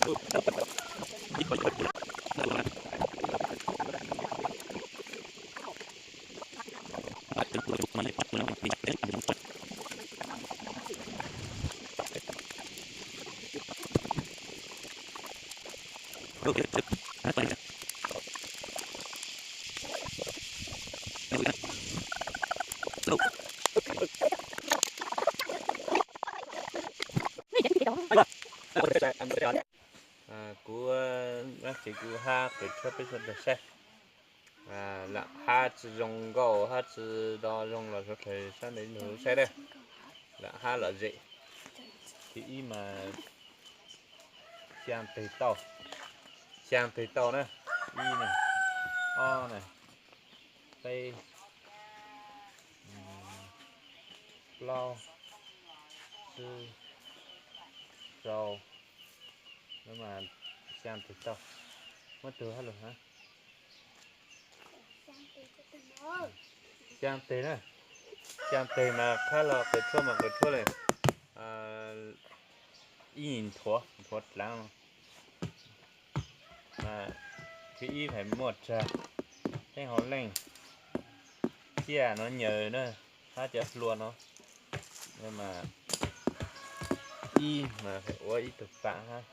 Kuv, kuv hab qws tshuab peb suav dlawg saib. Lam hab tsi zoo nkauj hab tsi do zoo los suav dlawg sab ntev nug saib dab. Lam hab lom zem. Thib ib mas xyaa teg tauj, xyaa teg tauj na, ib na, ob na, peb, plaub, tsib, rau, xyaa teg tauj, muab tug hab lug hab. Xyaa teg na, xyaa teg mas qhab los qws tshuab mas qws tshuab le, ib nthuav, nthuav dlaav. Thib ib hais muaj tsag, theej hauv leej, ciaj no nyaws na, hab cov hlua no. Mas ib mas hais ua ib tug paam hab.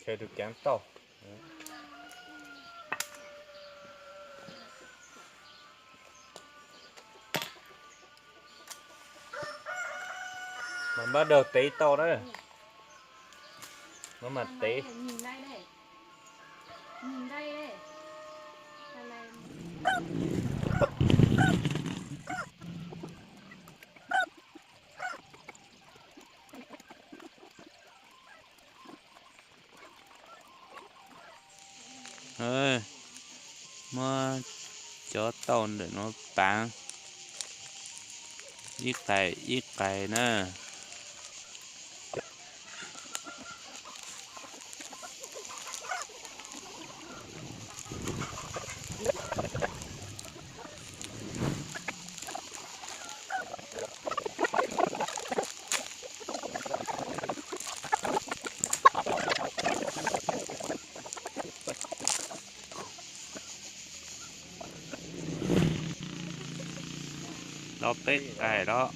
Khaws tus kaav tauj. Mas npaj daug tev tauj na. Mas tev. Muab cov tauj ntawm no paav ib qais ib qais na. Los peb qais los.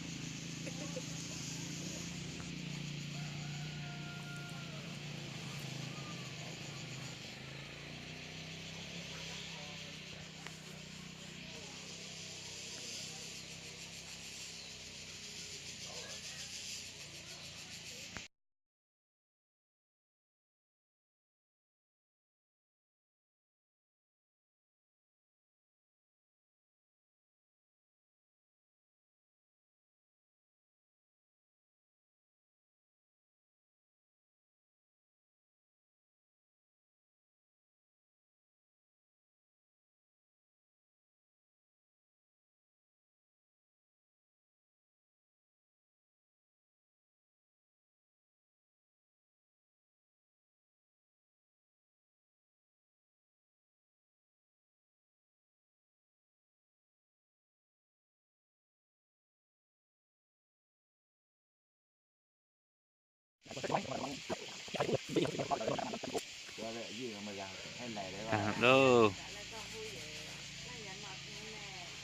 Lauj,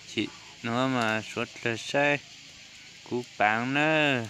chim no mas suav dlawg saib kuv paav nawb.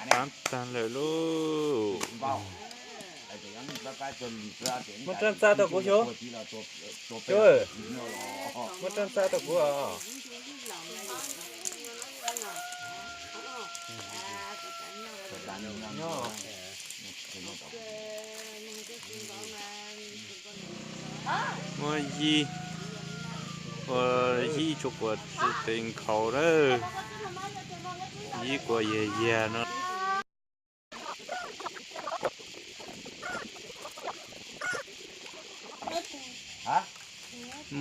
Paav taag lawm lauj. Muab rab ntxa tau kuv xyov. Xyov, muab rab ntxa tau kuv os. Muab yig. Ua yib tsuas kuas tsis tes nkhaus na, yib kuas yag yag no.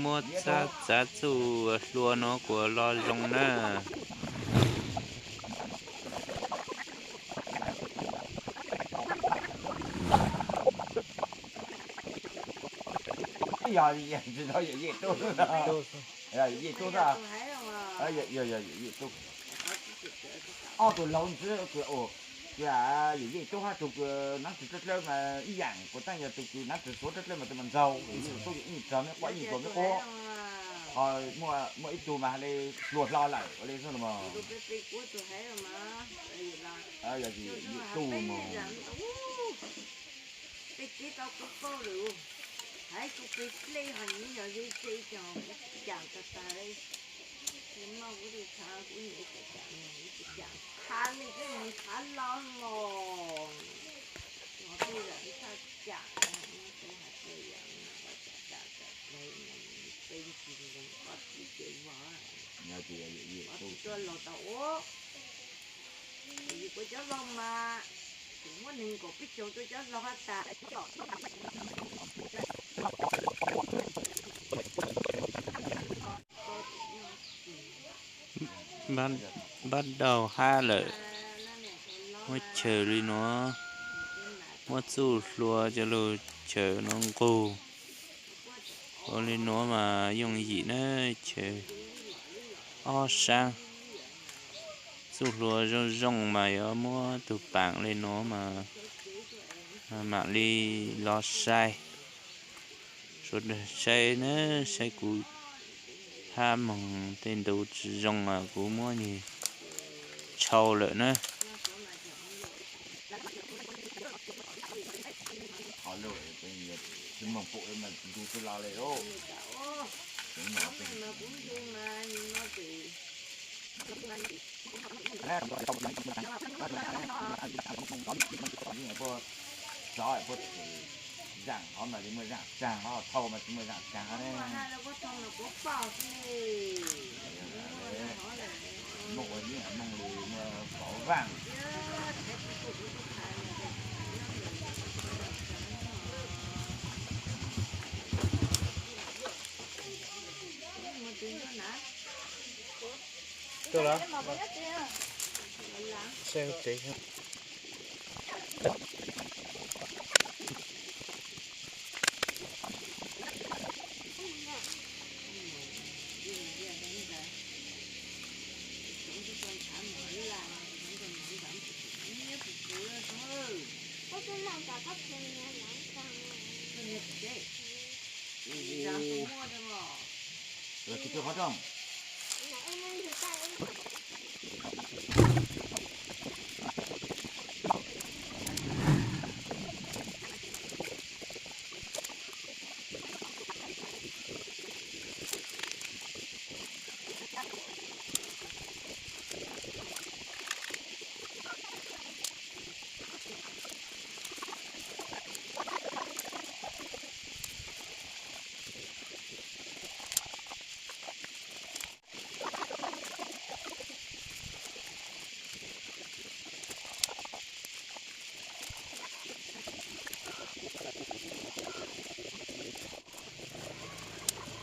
Muab txab txav txuj hlua no kuas lo zoo na. Ob tug laug ntxiv, yawm yij tub hab tug nab tug dlawb dlawb mas ib yam, kuv teej yog tug kws nab tug xuav dlawb dlawb mas tug mas ntxaug, yawm yij tub yawm yij tso meb quaj yij ntxuav meb quaj. Ho muaj ib tug mas hais li hluas hlo lawm ua li xwb los mas. Yawm yij tub mas. Peb teb tau kuv pauj lawm, hais kuv pes dlej ho nyiv yog ze tse cog kuv cam tag tag li. Nws muab kuv tus khav kuv niam tus cam, kuv tus cam khav li peb mus khav los mos. Nov tej zam thaj cam, kuv hais tias yam no los cam cam cam dlawg, peb tsis zoo koj tib ce vog, koj tsis tuaj los tau ua. Kuv cov vog mas, kuv muab nees nkaum peb caug tuaj cov vog tas. Npab daug hab lawm, muab chaws li nuav, muab txuj hlua coj lug chaws nuav nqug. Ua li nuav mas yooj yim na, chaws ob sab, txuj hlua zoo zoo mas yuav muab tug paam li nuav mas mam li los saib. Suav dlawg saib na, saib kuv hab moog tej ntu tsis zoo mas kuv muab nwg tshau lawm na. Puab txhwm zaam hov mas tsis muaj zaam tsaag, hov thau mas tsis muaj zaam tsaag ne. Moog ua ib moog li muaj kaum vaaj.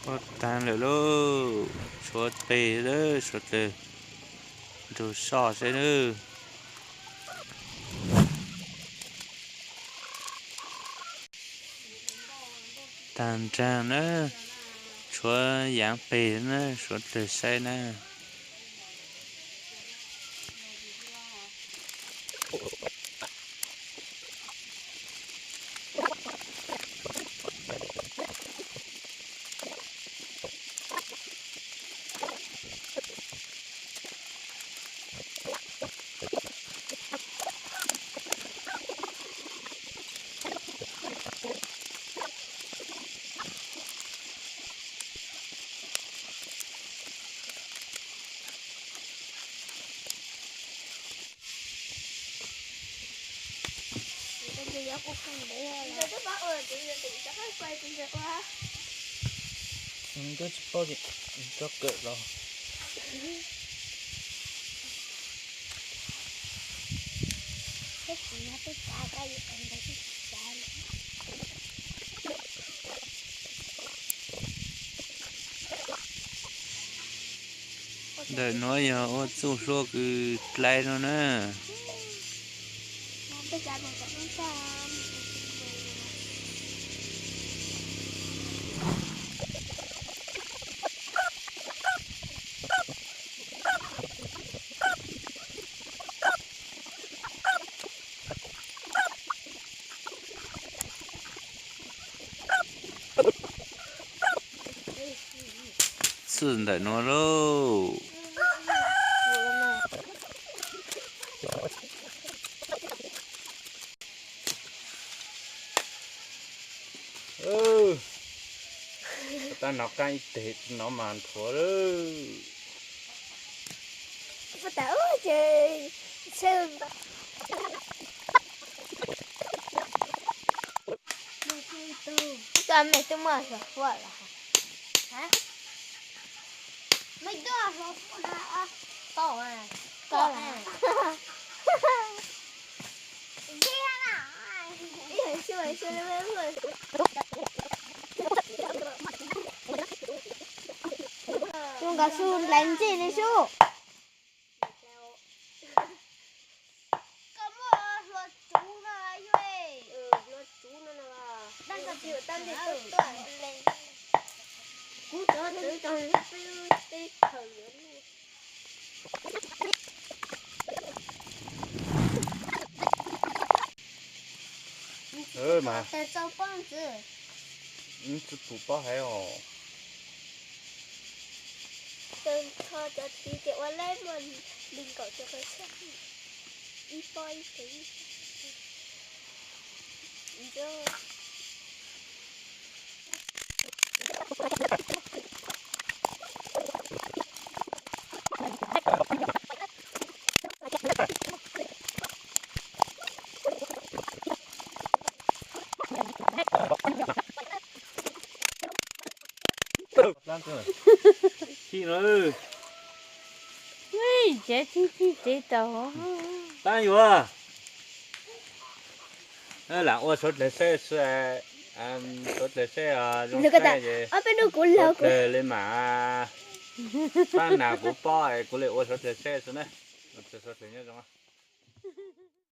Ua taag lawm lauj, tshuav peg lawm, suav dlawg nrug soj saib nawb. Taag nraag na, tshuav yaav peg na, suav dlawg saib na. Twb tsis paub ces tso kawm los. Ntawm no yog ua txuj hlua kws dlai no na. Txij ntawm no lauj. Tab nov qaab ib teg no mas nthuav lawm. Koj mej twb muaj hluas fuaj los? Zoo nkaus su dlais ntsej li sub. Koj muaj hlua tsuv no yog? Hlua tsuv no no. Kuv cov txwv tau peb teb chaws yuav luaj. Mas tsis pum pob haiv os. Tau kho cov txiv ces ua leb muaj li nkaum cov qhov txhia, ib pob ib teg. Tsev txhij txhij tsev tau. Tab yuav lam ua suav dlawg seb, suav dlawg seb zoo seb, suav dlawg li mas, tab nas kuv pob es kuv li ua suav dlawg seb xwb na. Suav dlawg nyob zoo.